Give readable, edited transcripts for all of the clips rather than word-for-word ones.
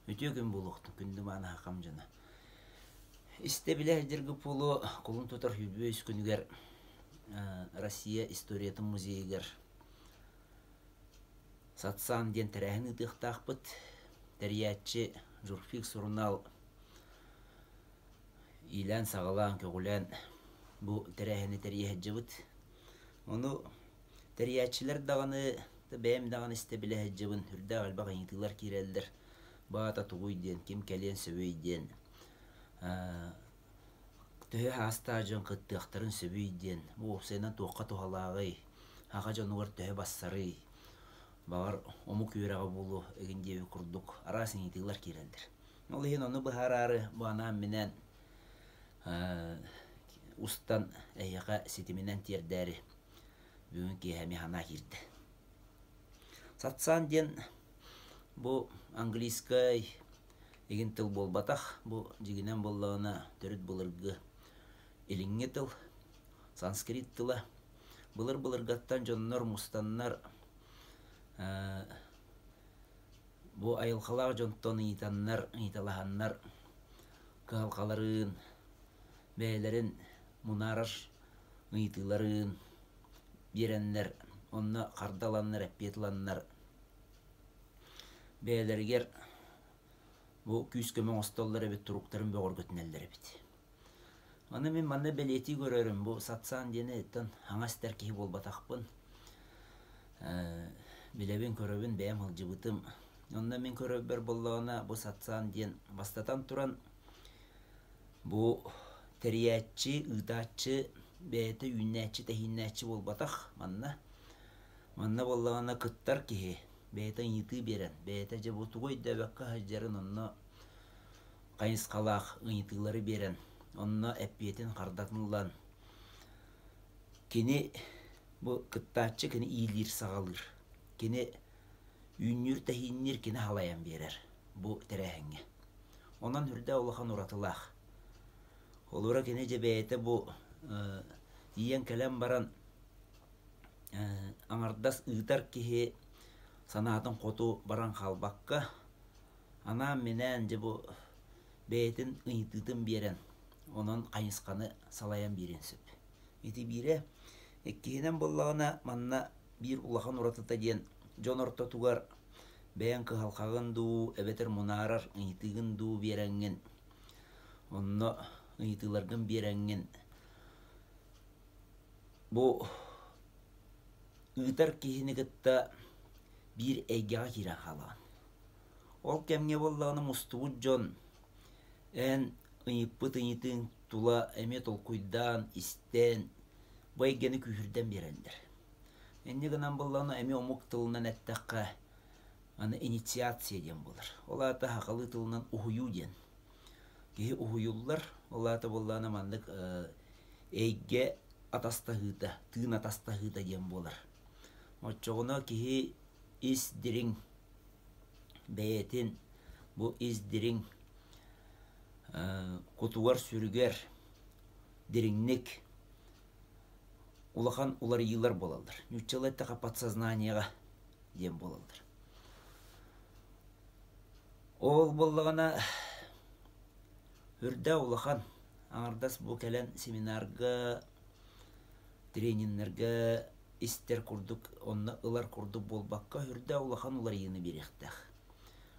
Үтүө күн буолуохтун, күндү мааны хахам дьоно. Истэ-билэ сылдьаргы буолуо кулун тутар үбүөс күнүгэр Россия историятын музейыгар Сатсан диэн тэрээһин ыытыахтаахпыт. Тэрийээччи Журфик сурунаал иилээн-саҕалаан, көҕүлээн бу тэрээһини тэрийэ сылдьыбыт. Ону тэрийээччилэр даҕаны, бэйэм даҕаны истэ-билэ сылдьабын, үрдээх элбэх ыйытыылар киирэллэр. Баата тугуй диэн, ким кэлиэн сөбүй диэн, төһө саастаах дьон кыттыахтарын сөбүй диэн, бу уопсайынан туохха туһалааҕый, саха дьонугар төһө бассарый, баҕар омук үөрэҕэ буолуо игин диэбит курдук араас ыйытыылар киирэллэр. Ол иһин ону быһаараары бу анаан-минээн устан эһиэхэ ситиминэн тиэрдээри бүгүн киэһэ эмиэ санаа киирдэ. Сатсан диэн бу английскай игин тыл буолбатах, бу дьигинэн буоллаҕына төрүт былыргы илиҥҥи тыл, санскрит тыла. Былыр-былыргаттан дьоннор мустаннар бу айылҕалаах дьонтон ыйытаннар, ыйыталаһаннар кыһалҕаларын, бэйэлэрин мунаарар ыйытыыларын биэрэннэр, онно хардаланнар, эппиэт ыланнар бэйэлэригэр бу күүс-көмө оҥостоллор эбит, туруктарын бөҕөргөтүнэллэр эбит. Аны мин манна бэлиэтии көрөрүм, бу сатсан диэни оттон хаҥас истэр киһи буолбатахпын. Билэбин, көрөбүн, бэйэм сылдьыбытым. Онно мин көрөрбөр буоллаҕына, бу сатсан диэн бастатан туран, бу тэрийээччи, ыытааччы бэйэтэ үүннээччи-тэһииннээччи буолбатах манна. Манна буоллаҕына кыттар киһи бэйэтэ ыйытыы биэрэн, бэйэтэ дьэ бу тугу өйдөөбөккө сылдьарын онно хайысхалаах ыйытыылары биэрэн, онно эппиэтин хардатын ылан, кини бу кыттааччы кини иилиир-саҕалыыр, кини үүннүүр-тэһиинниир кини халайан биэрэр бу тэрээһиҥҥэ. Онон үрдэ улахан уратылаах. Холобура кини дьэ бэйэтэ бу тиийэн кэлэн баран аҥардас ыытар киһи санаатын хоту баран хаалбакка, анаан-минээн дьэ бу бэйэтин ыйытыытын биэрэн, онон хайысханы салайан биэриэн сөп. Ити биирэ. Иккиһинэн буоллаҕына, манна биир улахан уратыта диэн дьон ортотугар бэйэҥ кыһалҕаҕын дуу, эбэтэр мунаарар ыйытыыгын дуу биэрэҥҥин, онно ыйытыыларгын биэрэҥҥин бу ыытар киһини кытта биир эйгэҕэ киирэн хаалаҕын. Ол кэмҥэ буоллаҕына мустубут дьон эн ыйыппыт ыйытыыҥ тула эмиэ толкуйдаан, истэн, бу эйгэни күүһүрдэн биэрэллэр. Инньэ гынан буоллаҕына эмиэ омук тылынан эттэххэ, аны инициация диэн буолар. Ол аата сахалыы тылынан уһуйуу диэн. Киһи уһуйуллар, ол аата буоллаҕына маннык эйгэ атастаһыыта, тыын атастаһыыта диэн буолар. Оччоҕуна киһи ис дириҥ бэйэтин бу ис дириҥ кутугар-сүрүгэр дириҥник улахан уларыйыылар буолаллар. Нууччалыы эттэххэ подсознаниеҕа диэн буолаллар. Ол буоллаҕына үрдэ улахан аҥардас бу кэлэн семинарга, трениннэргэ истэр курдук, онно ылар курдук буолбакка, үрдэ улахан уларыйыыны биэриэхтээх.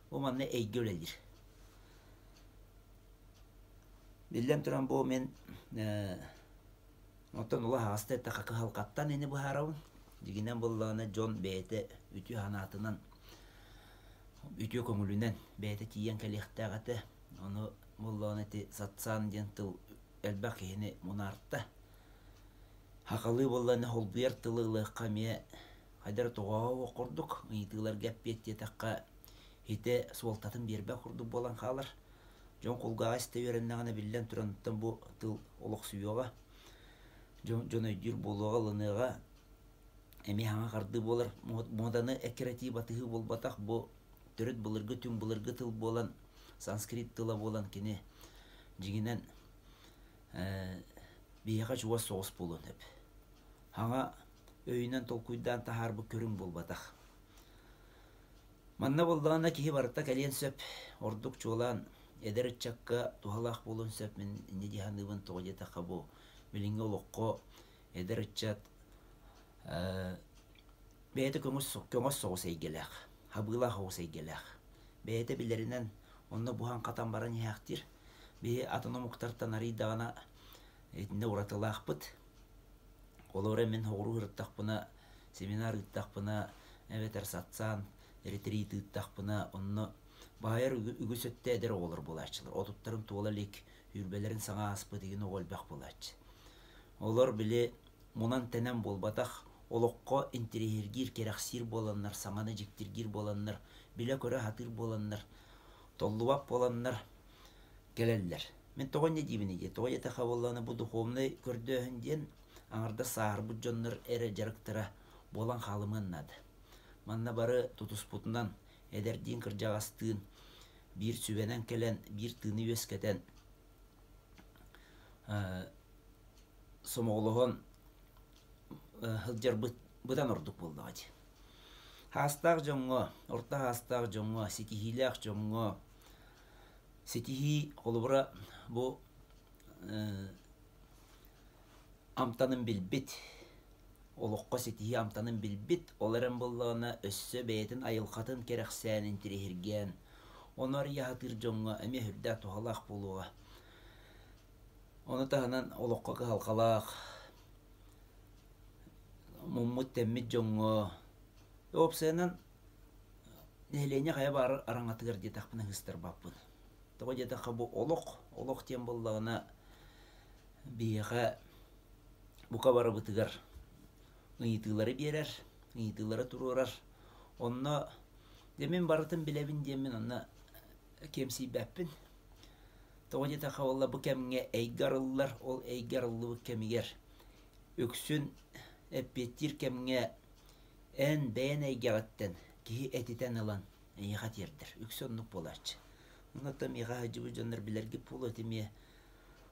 Бу манна эйгэ үлэлиир. Биллэн туран, бу мин оттон улахан эттэххэ кыһалҕаттан ини быһаарабын. Дьигинэн буоллаҕына дьон бэйэтэ үтүө санаатынан, үтүө көҥүлүнэн бэйэтэ тиийэн кэлиэхтээх этэ. Ону буоллаҕына ити сатсан диэн тыл элбэх киһини мунаарта. Сахалыы буоллаҕына холбуйар тылы ылыахха эмиэ хайдах эрэ тоҕооһо курдук, ыйытыыларга эппиэттиэтэххэ ити суолтатын биэрбэт курдук буолан хаалар. Дьон кулгааҕа истэ үөрэннэҕинэ биллэн туран оттон бу тыл олохсуйуоҕа, дьон, дьон өйдүүр буолуоҕа, ылыныаҕа эмиэ саҥа хардыы буолар. Муоданы эккирэтии батыһыы буолбатах, бу төрүт былыргы түҥ былыргы тыл буолан, санскрит тыла буолан кини дьиҥинэн биһиэхэ чугас соҕус буолуон сөп. Хаҥа өйүнэн толкуйдаан таһаарбыт көрүҥ буолбатах. Манна буоллаҕына киһи барыта кэлиэн сөп, ордук чуолаан эдэр ыччакка туһалаах буолуон сөп. Мин инньэ дии саныыбын, тоҕо диэтэххэ бу билиҥҥи олоххо эдэр ыччат бэйэтэ көҥүс көҥөс соҕус эйгэлээх, хабыылаах оҕус эйгэлээх. Бэйэтэ билэринэн онно буһан-хатан баран иһээхтиир. Биһи атын омуктартан арыйдаҕына итиннэ уратылаахпыт. Холобура мин соҕуруу сырыттахпына, семинар ыыттахпына, эбэтэр сатсаан ретрит ыыттахпына, онно баһыйар үгүс өттө эдэр оҕолор буолааччылар. Отуттарын туола илик, сүүрбэлэрин саҥа ааспыт игин оҕо элбэх буолааччы. Олор били мунан-тэнэн буолбатах, олоххо интэриэһиргиир, кэрэхсиир буоланнар, саҥаны дьиктиргиир буоланнар, билэ-көрө сатыыр буоланнар, толлубат буоланнар кэлэллэр. Мин тоҕо инньэ диибиний диэ? Тоҕо диэтэххэ буоллаҕына бу духовнай көрдөөһүн диэн аҥардас сааһырбыт дьоннор эрэ дьарыктара буолан хаалымыан наада. Манна бары тутуспутунан, эдэрдиин кырдьаҕастыын биир сүбэнэн кэлэн, биир тыыны үөскэтэн сомоҕолоһон сылдьарбыт быдан ордук буоллаҕа дии. Хаастаах дьоҥҥо, орто хаастаах дьоҥҥо, ситиһиилээх дьоҥҥо ситиһии холобура бу амтанын билбит, олоххо ситиһии амтанын билбит, ол эрэн буоллаҕына өссө бэйэтин айылҕатын кэрэхсээн, интириэһиргээн, ону арыйа сатыыр дьоҥҥо эмиэ сүрдээх туһалаах буолуоҕа. Ону таһынан олоххо кыһалҕалаах, муммут-тэммит дьоҥҥо, уопсайынан нэһилиэнньэ хайа баҕарар араҥатыгар диэтэхпинэ ыһыстарбаппын. Тоҕо диэтэххэ бу олох, олох диэн буоллаҕына биһиэхэ бука барыбытыгар ыйытыылары биэрэр, ыйытыылары туруорар. Онно дьэ мин барытын билэбин диэммин онно киэмсийбэппин. Тоҕо диэтэххэ буолла бу кэмҥэ эйгэ арыллар, ол эйгэ арыллыбыт кэмигэр үксүн эппиэттиир кэмҥэ эн бэйэн эйгэҕиттэн киһи этитэн ылан эйиэхэ тиэрдэр. Үксэ оннук буолааччы. Онон миэхэ сылдьыбыт дьоннор билэргит буолуо ити эмиэ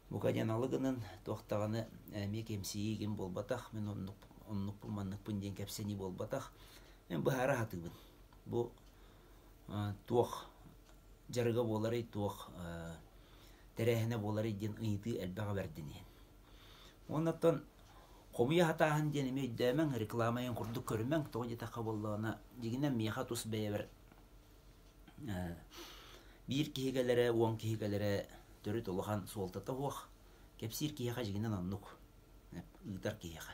бука диэн алы гынан туох даҕаны эмиэ кэмсийии ким буолбатах, мин оннук оннукпун манныкпын диэн кэпсэнии буолбатах. Мин быһаара сатыыбын. Бу туох дьарыга буоларый, туох тэрээһинэ буоларый диэн ыйытыы элбэҕэ бэрдин иһин. Уонна оттон хомуйа сатааһын диэн эмиэ өйдөөмөҥ, реклама эйэн курдук көрүмэҥ, тоҕо диэтэххэ буоллаҕына, дьиҥинэн миэхэ тус бэйэбэр биир киһи кэлэрэ, уон киһи кэлэрэ төрүт улахан суолтата суох. Кэпсиир киһиэхэ дьиҥинэн оннук, ыытар киһиэхэ.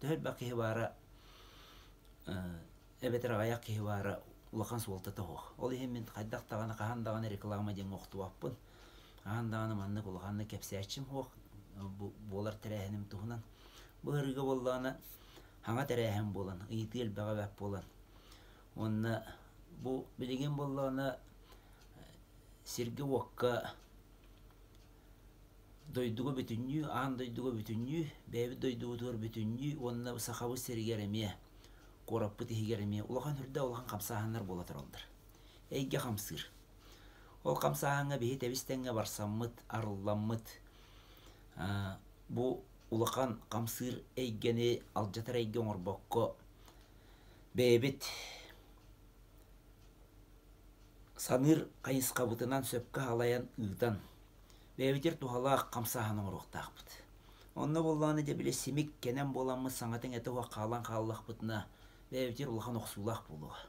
Төһө элбэх киһи баара эбэтэр аҕыйах киһи баара улахан суолтата суох. Ол иһин мин хайдах даҕаны, хаһан даҕаны реклама диэҥҥэ охтубаппын. Хаһан даҕаны маннык улаханнык кэпсээччим суох бу буолар тэрээһиним туһунан. Бу ыарыыга буоллаҕына саҥа тэрээһин буолан, ыйытыы элбэҕэ бэрт буолан. Уонна бу билигин буоллаҕына сиргэ-уокка дойдуга бүтүннүү, аан дойдуга бүтүннүү, бэйэбит дойдубутугар бүтүннүү уонна Сахабыт сиригэр эмиэ, куораппыт иһигэр эмиэ улахан үрдэ улахан хамсааһыннар буола тураллар. Эйгэ хамсыыр. Ол хамсааһыҥҥа биһи тэбис-тэҥҥэ барсаммыт, арылламмыт, бу улахан хамсыыр эйгэни алдьатар эйгэ оҥорбокко бэйэбит саныыр хайысхабытынан сөпкө халайан ыытан бэйэбитигэр туһалаах хамсааһын оҥоруохтаахпыт. Онно буоллаҕына дьэ били симик кэнэн буоламмыт саҥатын-иҥэтэ суох хаалан хааллахпытына бэйэбитигэр улахан охсуулаах буолуоҕа.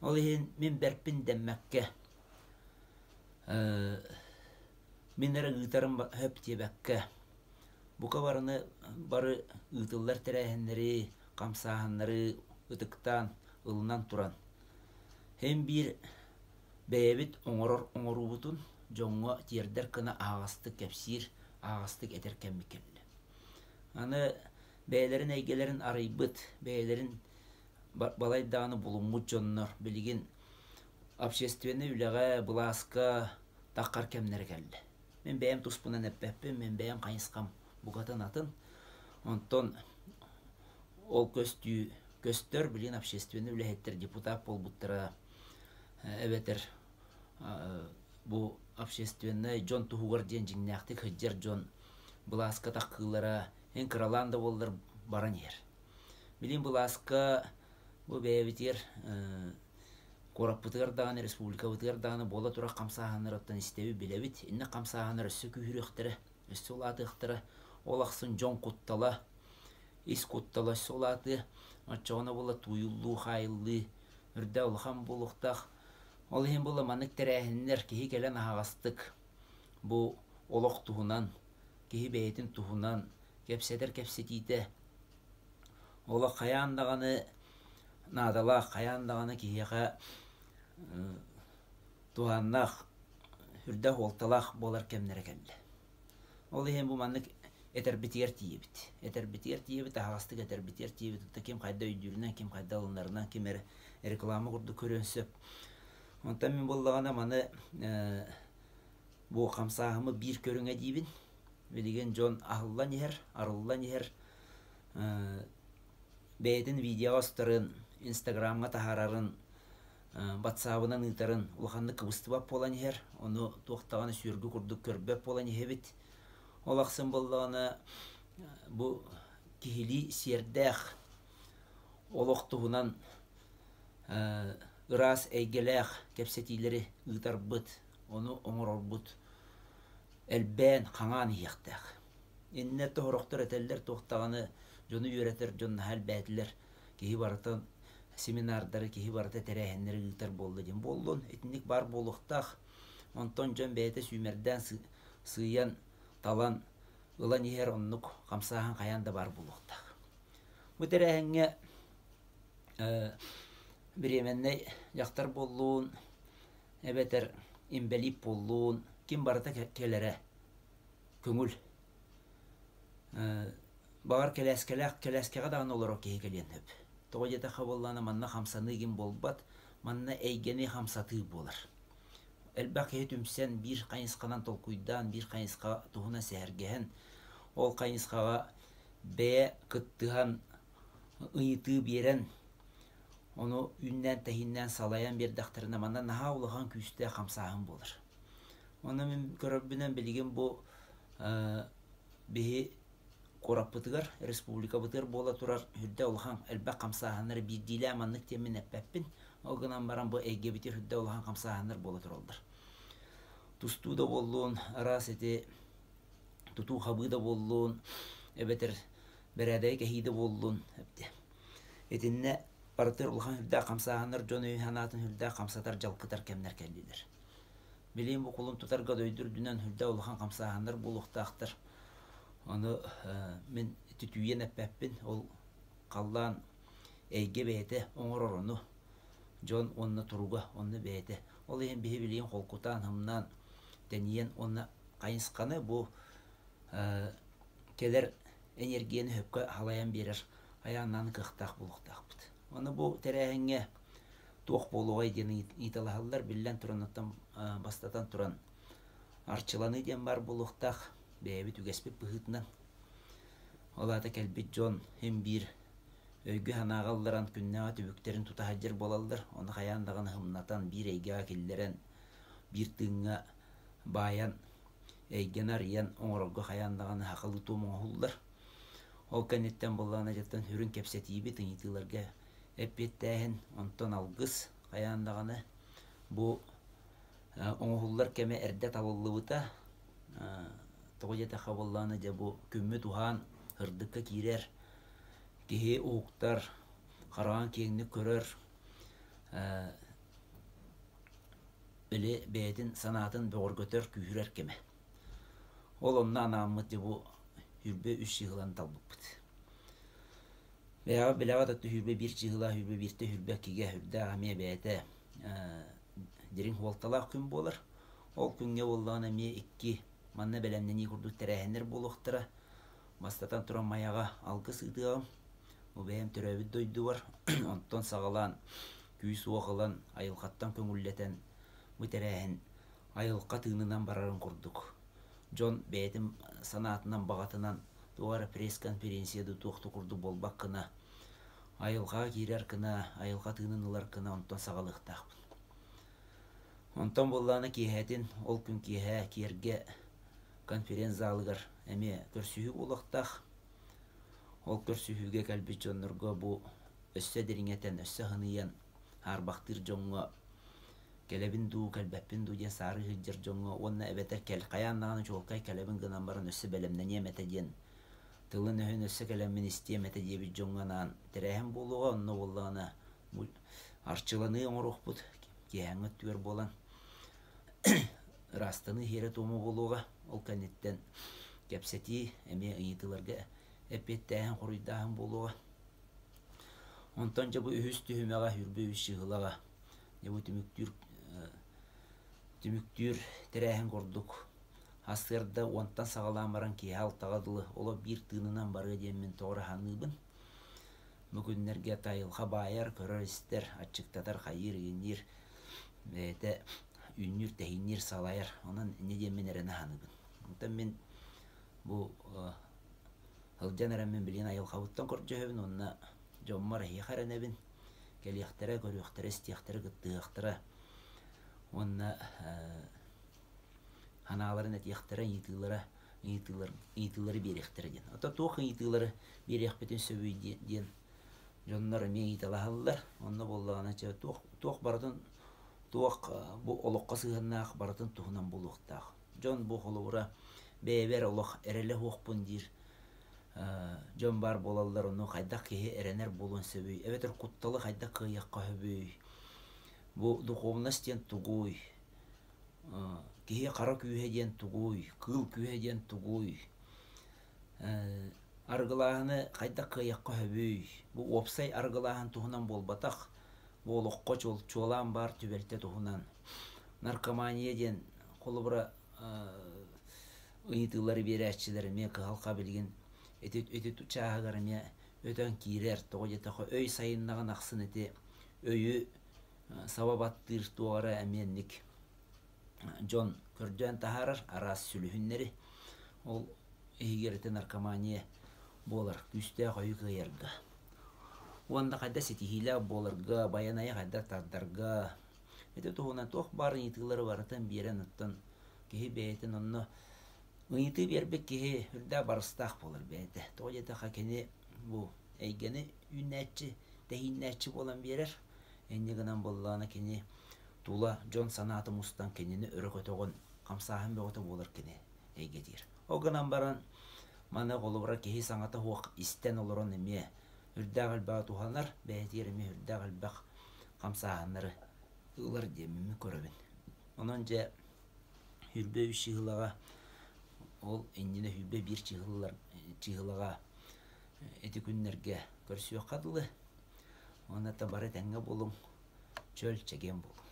Ол иһин мин бэрпин дэммэккэ мин эрэ ыытарым сөп диэбэккэ бука барыны бары ыытыллар тэрээһиннэри, хамсааһыннары ытыктаан, ылынан туран син биир бэйэбит оҥорор оҥоруубутун дьоҥҥо тиэрдэр гына аһаҕастык кэпсиир, аһаҕастык этэр кэммит кэллэ. Аны бэйэлэрин эйгэлэрин арыйбыт, бэйэлэрин балай даҕаны булуммут дьоннор билигин общественнай үлэҕэ, былааска таххар кэмнэрэ кэллэ. Мин бэйэм туспунан эппэппин, мин бэйэм хайысхам букатын атын. Онтон ол көстүү көстөр, билигин общественнай үлэһиттэр депутат буолбуттара эбэтэр бу общественнай дьон туһугар диэн дьиҥнээхтик сылдьар дьон былааска таххыылара эн кыралаан да буоллар баран иһэр. Билигин былааска Бу бэйэбитигэр куораппытыгар даҕаны, республикабытыгар даҕаны буола турар хамсааһыннарыттан истэбит, билэбит. Иннэ хамсааһыннар өссө күүһүрүөхтэрэ, өссө улаатыахтара. Ол ахсын дьон куттала, ис куттала өссө улаатыа. Оччоҕуна буола тууйуллуу, хаайыллыы үрдэ улахан буолуохтаах. Ол иһин буола маннык тэрээһиннэр киһи кэлэн аһаҕастык бу олох туһунан, киһи бэйэтин туһунан кэпсэтэр кэпсэтиитэ олох хайаан даҕаны наадалаах, хайаан даҕаны киһиэхэ туһааннаах, үрдэх уолталаах буолар кэмнэрэ кэллэ. Ол иһин бу маннык этэрбитигэр тиийэбит. Этэрбитигэр тиийэбит, аһаҕастык этэрбитигэр тиийэбит. Оттон ким хайда өйдүүрүнэн, ким хайда ылынарынан, ким эрэ реклама курдук көрүөн сөп. Онтон мин буоллаҕына маны бу хамсааһымы биир көрүҥэ диибин. Билигин дьон аһыллан иһэр, арыллан иһэр. Бэйэтин видеоҕа устарын, инстаграмҥа таһаарарын, батсаабынан ыытарын улаханнык кыбыстыбат буолан иһэр. Ону туох даҕаны сүөргү курдук көрбөт буолан иһэбит. Ол ахсын буоллаҕына бу киһилии сиэрдээх олох туһунан ыраас эйгэлээх кэпсэтиилэри ыытарбыт, ону оҥорорбут элбээн, хаҥаан иһиэхтээх. Иннэ тоһорохтор этэллэр туох даҕаны дьону үөрэтэр дьон наһаа элбээтилэр. Киһи барыта семинардары, киһи барыта тэрээһиннэри ыытар буолла диэн буоллун. Итинник баар буолуохтаах. Онтон дьон бэйэтэ сүүмэрдээн сыыйан, талан, ылан иһэр оннук хамсааһын хайаан да баар буолуохтаах. Бу тэрээһиҥҥэ бириэмэннэй дьахтар буоллун, эбэтэр инбэлиит буоллун, ким барыта кэлэрэ көҥүл. Баҕар кэлээскэлээх кэлээскэҕэ даҕаны олорор киһи кэлиэн сөп. Тоҕо диэтэххэ буоллаҕына манна хамсаныы игин буолбат, манна эйгэни хамсатыы буолар. Элбэх киһи түмсэн биир хайысханан толкуйдаан, биир хайысха туһунан сэһэргэһэн, ол хайысхаҕа бэйэ кыттыһан ыйытыы биэрэн, ону үүннээн-тэһииннээн салайан биэрдэхтэринэ манна наһаа улахан күүстээх хамсааһын буолар. Онно мин көрөрбүнэн билигин бу биһи куораппытыгар, республикабытыгар буола турар үрдэ улахан элбэх хамсааһыннары биирдиилээн маннык диэммин эппэппин. Ол гынан баран бу эйгэбитигэр үрдэ улахан хамсааһыннар буола тураллар. Тустуу да буоллун, араас ити тутуу-хабыы да буоллун, эбэтэр бэрээдэги кэһии да буоллун эбитэ. Итиннэ барытыгар улахан үрдээх хамсааһыннар дьон өйүн-санаатын үрдээх хамсатар, дьалкытар кэмнэр кэллилэр. Билигин бу кулун тутарга дойду үрдүнэн үрдээх улахан хамсааһыннар буолуохтаахтар. Ону мин түтүйэн эппэппин, ол халлаан эйгэ бэйэтэ оҥорор ону. Дьон уонна туруга онно бэйэтэ. Ол иһин биһи билигин холкутаан, һымнаан, тэнийэн уонна хайысханы бу кэлэр энергияны сөпкө халайан биэрэр айааннаан кыахтаах буолуохтаахпыт. Ону бу тэрээһиҥҥэ туох буолуоҕай диэн ыйыталаһаллар. Биллэн туран, оттон бастатан туран арчыланыы диэн баар буолуохтаах. Бэйэбит үгэспит быһыытынан. Ол аата кэлбит дьон син биир өйгө-санааҕа ылларан күннээҕи түбүктэрин тута сылдьар буолаллар. Ону хайаан даҕаны һымнатан, биир эйгэҕэ киллэрэн, биир тыыҥҥа баайан, эйгэни арыйан оҥорорго хайаан даҕаны сахалыы туом оҥоһуллар. Ол кэнниттэн буоллаҕына дьэттэн сүрүн кэпсэтиибит, ыйытыыларга эппиэттээһин, онтон алгыс хайаан даҕаны бу оҥоһуллар кэмэ эрдэ талыллыбыта. Тоҕо диэтэххэ буоллаҕына дьэ бу күммүт уһаан сырдыкка киирэр, киһи уһуктар, хараҕын киэҥник көрөр, били бэйэтин санаатын бөҕөргөтөр, күүһүрэр кэмэ. Ол онно анааммыт дьэ бу 23 чыһылан талбыппыт. Бэйэҕэ билэҕит өттө 21 чыһыла, 21-тэ 22-гэ үрдээх эмиэ бэйэтэ дириҥ суолталаах күн буолар. Ол күҥҥэ буоллаҕына эмиэ икки манна бэлэмнэнии курдук тэрээһиннэр буолуохтара. Бастатан туран Майаҕа алгыс ыытыаҕым. Бу бэйэм төрөөбүт дойдубар. Онтон саҕалаан күүс-уох ылан, айылҕаттан көҥүллэтэн бу тэрээһин айылҕа тыынынан барарын курдук. Дьон бэйэтин санаатынан, баҕатынан туох эрэ пресс-конференция да туох да курдук буолбаккына, айылҕаҕа киирэр гына, айылҕа тыынын ылар гына онтон саҕалыахтаахпын. Онтон буоллаҕына киэһэтин, ол күн киэһэ Киэргэ конференц-залыгар эмиэ көрсүһүү буолуохтаах. Ол көрсүһүүгэ кэлбит дьоннорго бу Өссө дириҥэтэн, өссө аһыныйан хаарбахтыыр дьоҥҥо кэлэбин дуу, кэлбэппин дуу диэн саарыы сылдьар дьоҥҥо уонна эбэтэр кэл хайаан даҕаны чуолкай кэлэбин гынан баран өссө бэлэмнэниэм этэ диэн тылын-өһүн өссө кэлэммин истиэм этэ диэбит дьоҥҥо анаан тэрээһин буолуоҕа. Онно буоллаҕына арчыланыы оҥоруохпут киэһээҥҥи өттүгэр буолан ыраастаныы иһиэрэ-туома буолуоҕа. Ол кэнниттэн кэпсэтии эмиэ ыйытыыларга эппиэттээһин, хоруйдааһын буолуоҕа. Онтон дьэ бу үһүс түһүмэҕэ Үрбэ үс чыһылаҕа дьэ бу түмүктүүр түмүктүүр тэрээһин курдук сарсыарда уонтан саҕалаан баран киэһэ алтаҕа дылы олох биир тыынынан барыа диэммин тоҕо эрэ саныыбын. Бу күннэргэ айылҕа баайар, көрөр-истэр, аччыктатар, хайыыр-иҥниир, бэйэтэ үүннүүр-тэһиинниир, салайар. Онон инньэ диэммин эрэнэ саныыбын. Онтон мин бу сылдьан эрэммин билигин айылҕабыттан көрдөһөбүн уонна дьоммор эһиэхэ эрэнэбин. Кэлиэхтэрэ, көрүөхтэрэ, истиэхтэрэ, кыттыһыахтара уонна санааларын этиэхтэрэ, ыйытыылара ыйытыылар ыйытыылары биэриэхтэрэ диэн. Ото туох ыйытыылары биэриэхпитин сөбүй диэн дьоннор эмиэ ыйыталаһаллар. Онно буоллаҕына чэ туох туох барытын туох бу олоххо сыһыаннаах барытын туһунан буолуохтаах. Дьон бу холобура бэйэбэр олох эрэлэ суохпун диир дьон баар буолаллар, ону хайдах киһи эрэнэр буолуон сөбүй, эбэтэр кутталы хайдах кыайыахха сөбүй, бу духовность диэн тугуй, киһи хара күүһэ диэн тугуй, кыыл күүһэ диэн тугуй, арыгылааһыны хайдах кыайыахха сөбүй, бу уопсай арыгылааһын туһунан буолбатах, бу олоххо чуолаан баар түбэлтэ туһунан. Наркомания диэн холобура ыйытыылары биэрээччилэр эмиэ кыһалҕа билигин ити ити чааһыгар эмиэ өтөн киирэр. Тоҕо диэтэххэ өй сайыннаҕын ахсын ити өйү саба баттыыр туох эрэ эмиэ инник дьон көрдөөн таһаарар араас сүлүһүннэри. Ол иһигэр ити наркомания буолар күүстээх өйү кыайарга. Уонна хайда ситиһиилээх буоларга, байанайы хайда тардарга Ити туһунан туох баар ыйытыылары барытын биэрэн оттон киһи бэйэтин онно ыйытыы биэрбит киһи үрдээх барыстаах буолар бэйэтэ. Тоҕо диэтэххэ кини бу эйгэни үүннээччи, тэһииннээччи буолан биэрэр. Инньэ гынан буоллаҕына кини тула дьон санаата мустан кинини өрө көтөҕөн хамсааһын бөҕөтө буолар кини эйгэтигэр. Ол гынан баран маны холобура киһи саҥата суох истэн олорон эмиэ үрдээх элбэҕи туһанар, бэйэтигэр эмиэ үрдээх элбэх хамсааһыннары ылар диэммин көрөбүн. Онон дьэ 23 чыһылаҕа ол иннинэ 21 чыһыллар чыһылаҕа ити күннэргэ көрсүөххэ дылы. Уонна да бары тэҥҥэ буолуҥ, чөл чэгиэн буолуҥ.